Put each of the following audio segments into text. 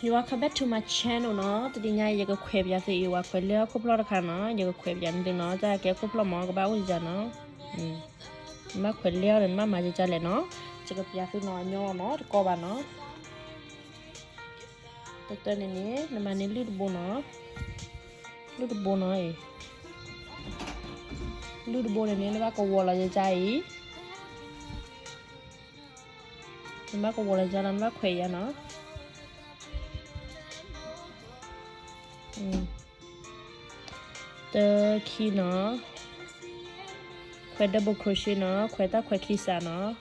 Welcome back to my channel နီၤ. တနံၤညါအံၤ ယကခွဲးပၠးသုအံၤ ဝဲခွဲးလဲအီၣ်ခိၣ်ဖျီၣ်တခါနီၤ. ယကခွဲးပၠးန့ၢ်သုနီၤ, တၢ်ကဲခိၣ်ဖျီၣ်မ့ၢ်ကဘၣ်အိၣ်ယၤနီၤ. နဘၣ်ခွဲးလဲအီၣ်ဒီး နဘၣ်မၤကကလဲၣ်နီၤ. ယကပၠးသုနီၤ အညီလီၤနီၤ, တကီဘၣ်နီၤ. တတၢန့ၣ်န့ၣ် နမၤန့ၢ်လုၢ်တဘိနီၤ. လုၢ်တဘိနီၤအံၤ, လုၢ်တဘိန့ၣ်န့ၣ် နဘၣ်ကဝီၤလီၤယကါအံၤ. နဘၣ်ကဝီၤလီၤယကါလီၤ, နဘၣ်ခွဲးယၤနီၤ. တခံနီၤ, ခွဲး double crochet နီၤ, ခွဲးတၢ်ခွဲးခံစးနီၤ.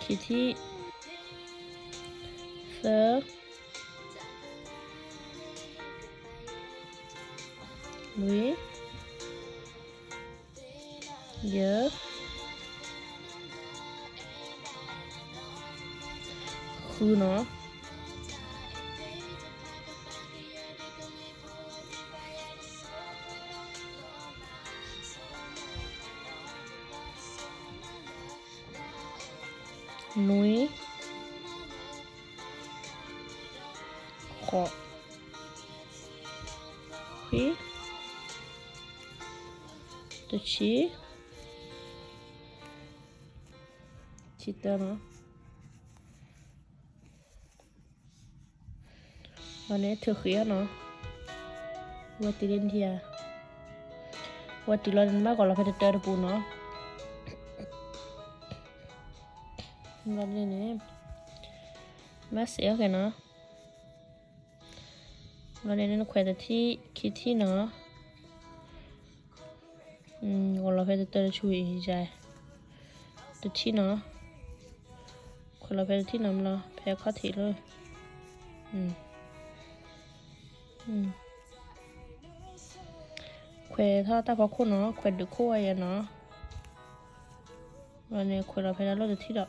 ခံထံၣ်, သၢ, လွံၢ်, ယဲၢ်, ဃုနီၤ. နွံ, ဃိး, ခွံ, တဆံ, ဆံတၢနီၤ. အန့ၣ်ထုးဃံအီၤနီၤ. ဝဲတုၤလၢနထံၣ်ဧါ, ဝဲတုၤလီၤန့ၣ် နဘၣ်ဂီၤလီၤဖဲတတၢတပူၤနီၤ. ဘျီန့ၣ်န့ၣ် ဘၣ်စဲးအီၣ်က့ၤနီၤ. ဘျီန့ၣ်န့ၣ် နခွဲးတထံၣ်ခံထံၣ်နီၤ. ဂီၤလီၤဖဲတတၢတဆူအံၤယါ, တထံၣ်နီၤ. ခွဲးလီၤဖဲတထံၣ်နီၤ, ဘျီဖဲခီၣ်ထံးလၢ ခွဲးထီၣ်တၢ်ဖီခိၣ်နီၤ, ခွဲးဒုးခိၣ်အီၤယါနီၤ. ဘျီန့ၣ် ခွဲးလီၤဖဲတၢ်လိၣ်တထံၣ်ဒီး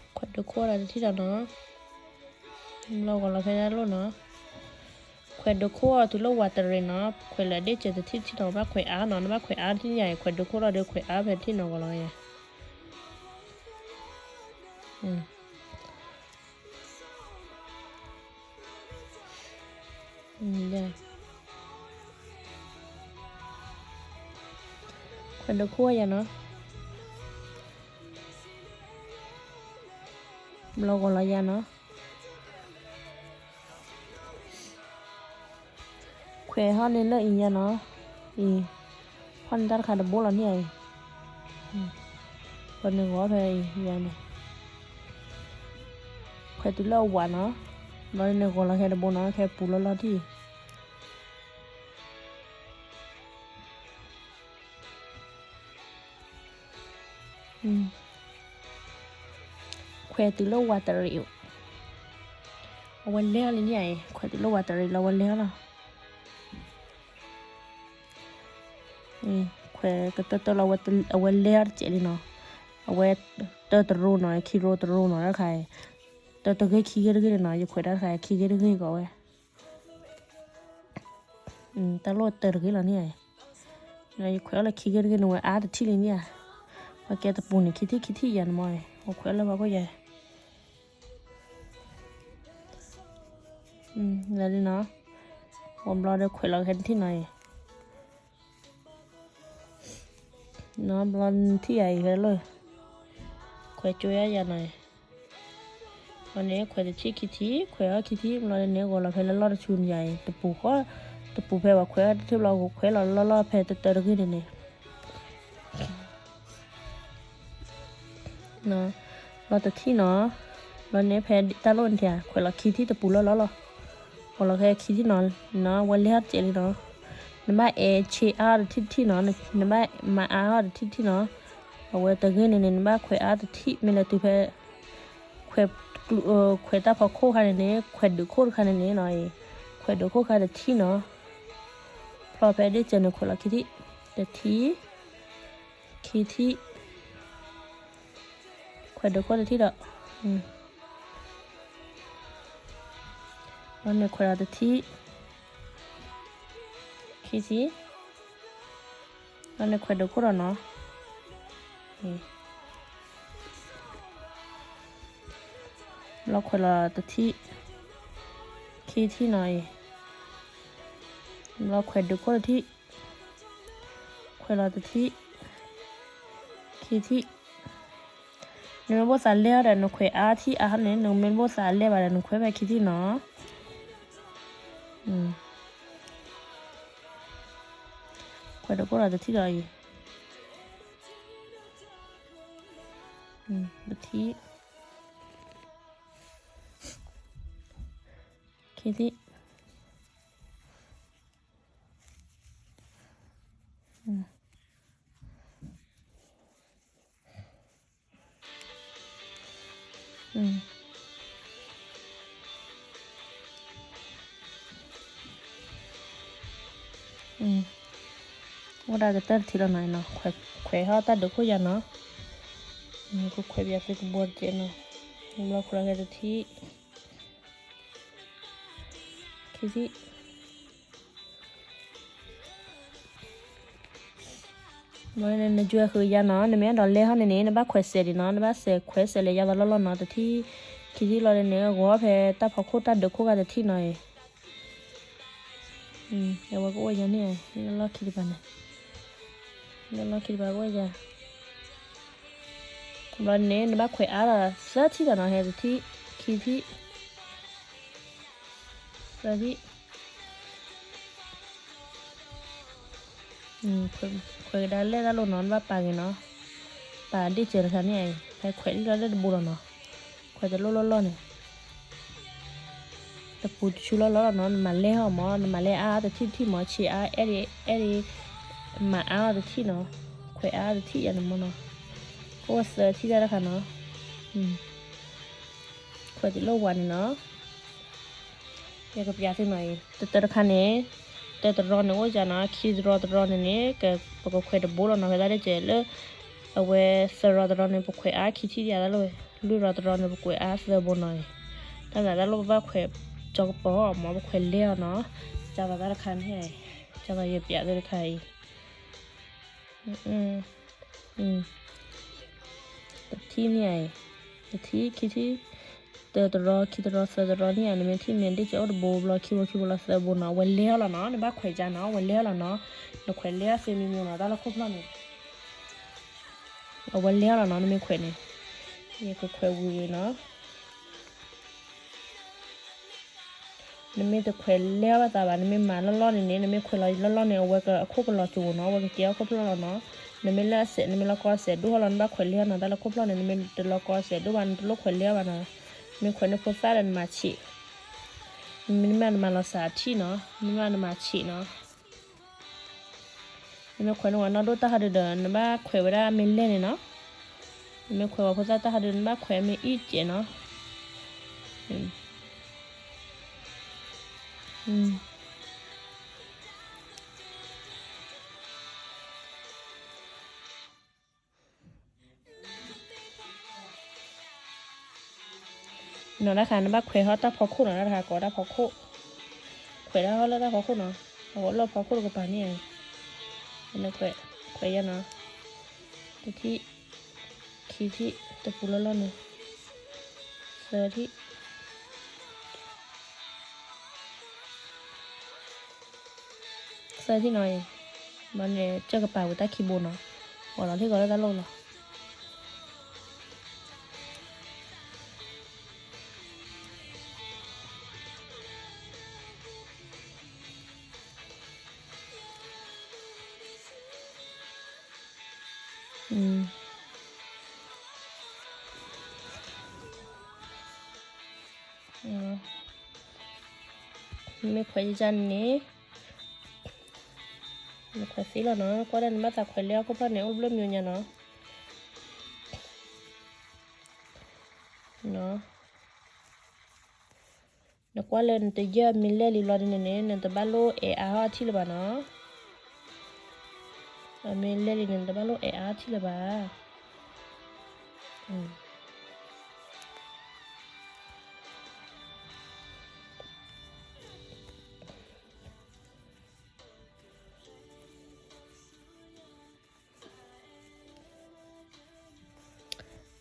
ခွဲးဒုးခိၣ်ဒီးတထံၣ်ဒီးနီၤ. ဘျီဂီၤလီၤဖဲတၢ်လိၣ်နီၤ. ခွဲးဒုးခိၣ်အီၤတုၤလၢဝးတရံးနီၤ, ခွဲးလၢအဒ့ၣ်စၢၤတထံၣ်တထံၣ်နီၤ, ဘၣ်ခွဲးအါနီၤ, နဘၣ်ခွဲးအါတထံၣ်ယါအံၤ, ခွဲးဒုးခိၣ်ဒီးဒုးခွဲးအါဖဲတထံၣ်နီၤ ဂီၤလီၤယါ. ခွဲးဒုးခိၣ်ယါနီၤ. ဘျီဂီၤလီၤယါနီၤ. ခွဲးဟီၣ်န့ၢ်လၢအံၤယါနီၤ. အံၤ ဟီၣ်န့ၢ်တၢ်တခါတဘိလီၤန့ၣ်အံၤ. ပှၤန့ၣ်ဂီၤဖဲအံၤယါန့ၣ် ခွဲးတုၤလၢအဝးနီၤ. ဘျီန့ၣ်ဂီၤလီၤခဲတဘိနီၤ, ခဲပူၤလီၤလီၤထံၣ်. ခွဲးတုၤလၢဝးတရံး, အဝဲလဲၤအီၤလံန့ၣ်အံၤ, ခွဲးတုၤလၢဝးတရံးလီၤ အဝဲလဲၤအီၤလီၤ. ခွဲးကတၢၢ်တၢၢ်လီၤ အဝဲလဲၤအီၤတစဲးလံနီၤ. အဝဲတၢၢ်တရိနီၤ, ခံရိတရိနီၤ, တၢ်တခါအံၤ တၢၢ်တဂ့ၢ်ခံဂ့ၢ်တဂ့ၢ်န့ၣ်နီၤ, ယခွဲးတၢ်တခါအံၤ ခံဂ့ၢ်တဂ့ၢ်ကီးဝဲ. တၢ်လိၣ်တၢၢ်တဂ့ၢ်လီၤန့ၣ်ဧါ. ယခွဲးအီၤလၢခံဂ့ၢ်တဂ့ၢ်န့ၣ် ဝဲအါတထံၣ်လံန့ၣ်ဧါ. ပှၤကဲတပူၤန့ၣ် ခံထံၣ်ခံထံၣ်ယါန့ၣ်မ့ၢ်, အခွဲးအီၤလၢပှၤခိၣ်ယါ. လၢန့ၣ်နီၤ, ဝဲဘျီဒီးခွဲးလီၤခဲတထံၣ်နီၤအံၤ. နီၤ ဘျီနထံၣ်ယါအံၤ ဟဲလီၤ, ခွဲးကၠိယါယါနီၤအံၤ. ဘျီန့ၣ် ခွဲးတထံၣ်ခံထံၣ်, ခွဲးအီၤခံထံၣ်, ဘျီန့ၣ် ဂီၤလီၤဖဲလၢလီၢ်တဆူန့ၣ်ယါအံၤ, တပူၤဃီ, တပူၤဖဲပှၤခွဲးအီၤတထံၣ် ဘျီဂီၤခွဲးလီၤလီၢ်လီၢ်ဖဲတတၢတဂ့ၢ်န့ၣ်န့ၣ် ဘျီတထံၣ်နီၤ, ဘျီန့ၣ်ဖဲတၢ်လိၣ်န့ၣ်ဧါ, ခွဲးလီၤခံထံၣ်တပူၤလၢလီၢ်လီၢ်, ဂီၤလီၤဖဲခံထံၣ်နီၤ, ဝဲလဲၤအီၤတစဲးလံနီၤ, နဘၣ်အဲၣ်ဆ့အါအီၤတထံၣ်တထံၣ်နီၤ, နဘၣ်မၤအါအီၤတထံၣ်တထံၣ်နီၤ, အဝဲတဂ့ၢ်န့ၣ်န့ၣ် နဘၣ်ခွဲးအါတထံၣ် မ့ၢ်လဲၤတုၤဖဲ ခွဲး, ခွဲးတၢ်ဖီခိၣ်ခါန့ၣ်န့ၣ် ခွဲးဒုးခိၣ်တခါန့ၣ်န့ၣ်နီၤ, ခွဲးဒုးခိၣ်ခါတထံၣ်နီၤ, ဖျီဖဲဒ့ၣ်စၢၤန့ၣ် ခွဲးလီၤခံထံၣ်, တထံၣ်, ခံထံၣ်, ခွဲးဒုးခိၣ်တထံၣ်ဒီး, နခွဲးလီၤတထံၣ်, ခံထံၣ်, နခွဲးဒုးခိၣ်ဒီးနီၤ, ဘျီခွဲးလီၤတထံၣ်, ခံထံၣ်နီၤအံၤ, ဘျီခွဲးဒုးခိၣ်တထံၣ်, ခွဲးလီၤတထံၣ်, ခံထံၣ်, နမ့ၢ်ဘၣ်သးလဲၢ်အီၤဒီး နခွဲးအါထံၣ်အါဟီန့ၣ် နမ့ၢ်ဘၣ်သးလဲၢ်ဘၣ်ဒီး နခွဲးဖဲခံထံၣ်နီၤ. ခွဲးဒုးခိၣ်ဒီးတထံၣ်ဒီးအံၤ, တထံၣ်, ခံထံၣ်. အိၣ်ဒၣ်ကတၢၢ်တထံၣ်လီၤနီၤ, ခွဲးဟီၣ်တၢ်ဒုးခိၣ်ယၤနီၤ, ကခွဲးပယီၤသုကဘီတကဲးနီၤ, ဘျီခွဲးလီၤက့ၤတထံၣ်, ခံထံၣ်. ဘၣ်န့ၣ် နယွဲဃုာ်ယၤနီၤ, နမ့ၢ်အဲၣ်ဒိးလဲၢ်ဟီၣ်န့ၣ်န့ၣ် နဘၣ်ခွဲးစဲးဒံးနီၤ, နဘၣ်စဲးခွဲးစဲးလဲၤယၤသးလီၢ်လီၢ်နီၤ, တထံၣ်, ခံထံၣ်လီၤန့ၣ်န့ၣ် ဂီၤဖဲတၢ်ဖီခိၣ်တၢ်ဒုးခိၣ်ဂၤတထံၣ်နီၤအံၤ, အဝဲကအိၣ်ယၤန့ၣ်, လၢလီၢ်ခံတပၤန့ၣ်, လၢလီၢ်ခံတပၤကအိၣ်ယၤ, ဘျီန့ၣ် နဘၣ်ခွဲးအါဒီးသၢထံၣ်ဒီးနီၤ, ဟဲတထံၣ်, ခံထံၣ်, သၢထံၣ်. ခွဲးကဒါလဲၢ်တၢ်လိၣ်နီၤ, နဘၣ်ပာ်က့ၤနီၤ, ပာ်ဒ့ၣ်စၢၤတခါန့ၣ်အံၤ, ဟဲခွဲးလံလီၤလၢတဘိလီၤနီၤ, ခွဲးတလိၣ်လီၢ်လီၢ်န့ၣ်, တပူၤတဆူလီၢ်လီၢ်လီၤနီၤ, နမၤလဲၢ်ဟီၣ်မး, နမၤလဲၢ်အါတထံၣ်တထံၣ်မး, ဆံးအါအဲၣ်ဒိး, အဲၣ်ဒိး, မၤအါအီၤတထံၣ်နီၤ, ခွဲးအါတထံၣ်ယၤန့ၣ်မးနီၤ, ကအိၣ်သၢထံၣ်တၢ်တခါနီၤ, ခွဲးတလိၣ်ဝါန့ၣ်နီၤ. ယကပျးသုနီၤအံၤ, တတၢတခါန့ၣ်, တတရီန့ၣ်အိၣ်ယၤနီၤ, ခံတရီတရီန့ၣ်န့ၣ် ပကခွဲးတဘိလီၤနီၤ, ဝဲဒၣ်ဒ်ကဲးလၢ အဝဲသၢရီတရီန့ၣ် ပခွဲးအါခံထံၣ်ဒံးယၤတၢ်လီၢ်ဝဲ, လွံၢ်ရီတရီန့ၣ် ပခွဲးအါသၢဘိနီၤအံၤ, တၢ်မၤတၢ်လီၢ်ပဘၣ်ခွဲး ကၠီကပီၤမး ပခွဲးလဲၢ်အီၤနီၤ, ကၢ်သိးတၢ်တခါန့ၣ်, ကၢ်သိးယပျးသုတခါအံၤ တထံၣ်န့ၣ်အံၤ, တထံၣ် ခံထံၣ်, တတရီ ခံတရီ သၢတရီန့ၣ်ဧါ, နမ့ၢ်ထံၣ်န့ၣ် ဒ့ၣ်စၢၤအိၣ်တဘိဘျီ ခံဘိခံဘိလီၤသၢဘိနီၤ, အဝဲလဲၢ်အီၤလီၤနီၤ, နဘၣ်ခွဲးကၢ်နီၤ, အဝဲလဲၢ်အီၤလီၤနီၤ, နခွဲးလဲၢ်အီၤသ့မံၤမံၤနီၤ, တၢ်လၢခိၣ်ဖျီၣ်န့ၣ် အဝဲလဲၢ်အီၤလီၤနီၤ, နမ့ၢ်ခွဲးန့ၣ်, ယကခွဲးဝံၤနီၤ. နမ့ၢ်တခွဲးလဲၢ်အီၤဘၣ်သးဘၣ်, နမ့ၢ်မၤလီၢ်လီၢ်န့ၣ်န့ၣ်, နမ့ၢ်ခွဲးလီၤလီၢ်လီၢ်န့ၣ် အဝဲကအခိၣ်ကလီၤကၠိနီၤ, အဝဲကကဲအခိၣ်ဖျီၣ်လီၤနီၤ. နမ့ၢ်လၢအစဲး နမ့ၢ်လီၤကီစဲးဒိၣ်ဟီၣ်လီၤ, နဘၣ်ခွဲးလဲၢ်အီၤနီၤ, တၢ်လၢခိၣ်ဖျီၣ်န့ၣ် နမ့ၢ်တလီၤကီစဲးဒိၣ်ဘၣ်, နတလိၣ်ခွဲးလဲၢ်အီၤဘၣ်နီၤ. နမ့ၢ်ခွဲးန့ၢ်ဖိသၣ်ဒီးနမၤဆံး, မ့မ့ၢ်နမၤလီၤစၢ်အထံၣ်နီၤ, မ့မ့ၢ်နမၤဆံးနီၤ. နမ့ၢ်ခွဲးန့ၢ်ဝဲနီၢ်ဒိၣ်တၢ်ဟီဒုဒီး နဘၣ်ခွဲးဝဲဒၣ်အမ့ၢ်လဲၢ်န့ၣ်နီၤ. နမ့ၢ်ခွဲးဝဲဖိသၣ်တၢ်ဟီဒု နဘၣ်ခွဲးအမ့ၢ်အံၣ်စဲးနီၤ. နီၤတၢ်ခါ နဘၣ်ခွဲးဟီၣ်တၢ်ဖီခိၣ်နီၤ, တၢ်တခါကိးတၢ်ဖီခိၣ်, ခွဲးတၢ်ဟီၣ်လၢတၢ်ဖီခိၣ်နီၤ, အဝဲလၢဖီခိၣ်တကပၤန့ၣ်, နခွဲး, ခွဲးယၤနီၤ, တထံၣ်, ခံထံၣ်, တပူၤလီၢ်လီၢ်န့ၣ်, သၢထံၣ် သၢထံၣ်နီၤအံၤ, ဘၣ်န့ၣ် ကၢ်ကပၤဝံၤတၢ်ခံဘိနီၤ, ပှၤလီၤထံၣ်ကီးလၢတၢ်လိၣ်လီၤ. မ့ၢ်ခွဲးယၤန့ၣ်, နခွဲးသ့လီၤနီၤ, ကွၢ်ဒၣ်နဘၣ်သးခွဲးလဲၢ်အခိၣ်ဖျီၣ်န့ၣ် အိၣ်ဘျၢမံၤညါနီၤ. နကွၢ်လၢနတယၢၢ်မ့ၢ်လဲၢ်လံဘျီဒ်န့ၣ်န့ၣ် နတဘၣ်လိၣ်အဲၣ်အါဟီၣ်အထံၣ်လၢၤဘၣ်နီၤ. အမ့ၢ်လဲၢ်လံန့ၣ် နတဘၣ်လိၣ်အဲၣ်အါထံၣ်လၢၤဘၣ်.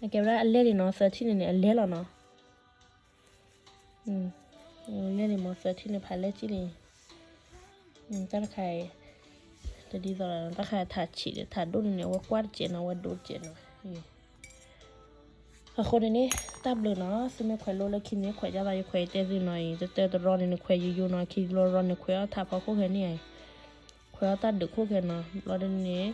ကဲဝဲဒၣ်အလဲၢ်န့ၣ်နီၤ, သၢထံၣ်န့ၣ်န့ၣ် အလဲၢ်လီၤနီၤ. လဲၢ်န့ၣ်မ့ၢ်သၢထံၣ်န့ၣ် ဖးလဲၢ်ကံၣ်လံ. တၢ်တခါအံၤ တဒ်သိးလီၤ, တၢ်တခါထးဆံးဒီးထးဒိၣ်န့ၣ်န့ၣ် အဝဲကွၢ်တစဲးနီၤ, အဝဲဒိတစဲးနီၤ. အဃိန့ၣ်န့ၣ် တၢ်ဘျုးနီၤ, သုမ့ၢ်ခွဲးလိလၢခံန့ၣ် ခွဲးဒ်သိးယခွဲး ယတဲသုနီၤအံၤ, တတၢတရီန့ၣ်န့ၣ် ခွဲးယိယိနီၤ, ခံတရီန့ၣ် ခွဲးအီၣ်ထးဖီခိၣ်ခဲန့ၣ်အံၤ, ခွဲးအီၣ်တၢ်ဒုးခိၣ်ခဲနီၤ, ဘျီဒ်န့ၣ်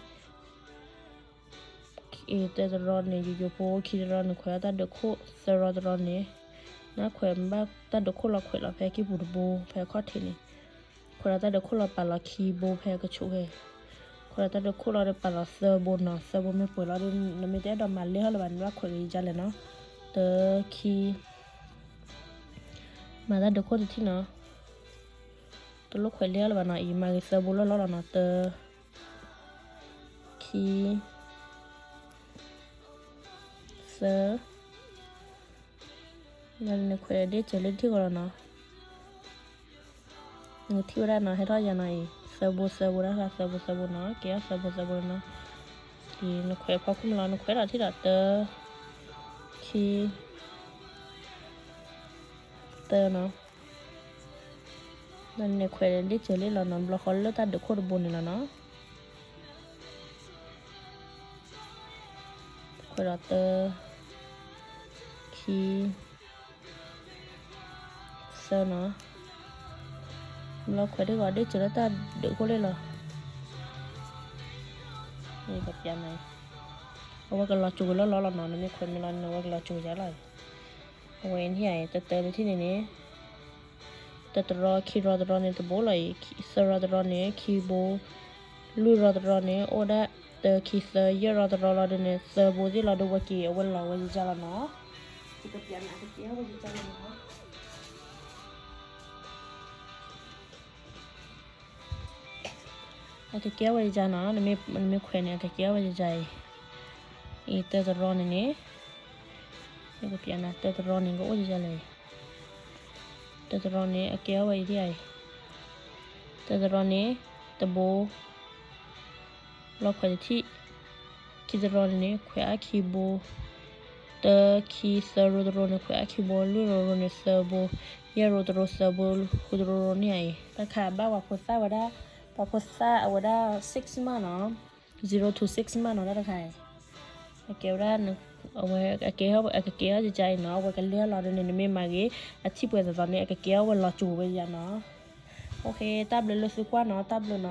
အံၤတတရီန့ၣ် ယိယိဖိ, ခံတရီန့ၣ် ခွဲးအီၣ်တၢ်ဒုးခိၣ်, သၢရီတရီန့ၣ် နခွဲးဘၣ်တၢ်ဒုးခိၣ်လီၤ, ခွဲးလီၤဖဲကံၢ်ပူၤတဘိ ဖဲခီၣ်ထံးန့ၣ်, ခွဲးလီၤတၢ်ဒုးခိၣ်လီၤ ပာ်လီၤခံဘိဖဲကဆိးခဲ, ခွဲးလီၤတၢ်ဒုးခိၣ်လီၤဒီးပာ်လီၤသၢဘိနီၤ, သၢဘိမ့ၢ်ပှဲၤလီၤဒီး နမ့ၢ်တအဲၣ်ဒိးမၤလဲၢ်ထီၣ်လၢၤဘၣ်န့ၣ် နဘၣ်ခွဲးက့ၤယကလဲၣ်နီၤ, တၢ ခံ မၤတၢ်ဒုးခိၣ်တထံၣ်နီၤ, တလိၣ်ခွဲးလဲၢ်ထီၣ်လၢၤဘၣ်နီၤ, အံၤမၤဂ့ၤသၢဘိလၢလီၤလီၤနီၤ, တၢ ခံ သၢ, နခွဲးဒ့စၢၤလၢထံၣ်ဃီလီၤနီၤ, နကထံၣ်ဝဲဒၣ်နီၤ, ဟဲထီၣ်ယၤနီၤအံၤ, သၢဘိသၢဘိဒၣ် သၢဘိသၢဘိနီၤ, ကဲအီၣ်သၢဘိသၢဘိနီၤ, အံၤနခွဲးဖီခိၣ်မးလီၤ, နခွဲးဒီးထံၣ်ဒီးတၢ ခံ သၢနီၤ, နခွဲးဒ့စၢၤလံလီၤနီၤ, ဘျီဃီလၢတၢ်ဒုးခိၣ်တဘိန့ၣ်လီၤနီၤ, ခွဲးဒီးတၢ ခံ သၢနီၤ, ဘျီခွဲးဒ့ဂီၤဒ့စၢၤလၢတၢ်ဒုးခိၣ်လံလီၤ, ပျးနၤ, အဝဲကလီၤစူၤဝဲလၢလီၤလီၤနီၤ, နမ့ၢ်ခွဲးမ့ၢ်လီၤန့ၣ် အဝဲကလီၤစူၤယၤလီၤ, အဝဲန့ၣ် တတၢတထံၣ်န့ၣ်န့ၣ် တတရီ ခံရီတရီန့ၣ်တဘိလီၤအံၤ, သၢရီတရီန့ၣ် ခံဘိ, လွံၢ်ရီတရီန့ၣ် အိၣ်ဒၣ်တၢ ခံ သၢ, ယဲၢ်ရီတရီလီၤဒီးန့ၣ် သၢဘိသ့ၣ်လီၤဒီး ဝဲက့ၤအဝဲလီၤဝဲယကလီၤနီၤ, ယကပျးနၤ ကကဲဝဲယကလီၤနီၤ, အကကဲဝဲယကနီၤ, နမ့ၢ်ခွဲးန့ၣ် အကကဲဝဲယကအံၤ, အံၤတတရီန့ၣ်န့ၣ် ယကပျးနၤ, တတရီန့ၣ် ကအိၣ်ယကလဲၣ်, တတရီန့ၣ် အကဲအီၣ်ဝဲအံၤဒ်အံၤ, တတရီန့ၣ် တဘိ, လီၤခွဲးတထံၣ်, ခံတရီန့ၣ်န့ၣ် ခွဲးအါခံဘိ, တၢ ခံ သၢရီတရီန့ၣ် ခွဲးအါခံဘိ, လွံၢ်ရီတရီန့ၣ် သၢဘိ, ယဲၢ်ရီတရီ သၢဘိ, ဃုတရီန့ၣ်အံၤ, တၢ်တခါဘၣ်ပှၤဖိသၣ်ဝဲဒၣ်, ပှၤဖိသၣ်အဝဲဒၣ် six month နီၤ, zero to six month နီၤ, တၢ်တခါအံၤ အကဲဝဲဒၣ် အဝဲ အကဲအီၣ် အကကဲအီၣ်ယကအံၤနီၤ, အဝဲကလဲၤအီၣ်လီၤဒီးန့ၣ် နမ့ၢ်မၤဂ့ၤ အထံၣ်ပှဲၤသီသီန့ၣ် အကကဲအီၣ်ဝဲလီၤစူၤဝဲယၤနီၤ, တၢ်ဘျုးလၢသုကွၢ်နီၤ, တၢ်ဘျုးနီၤ.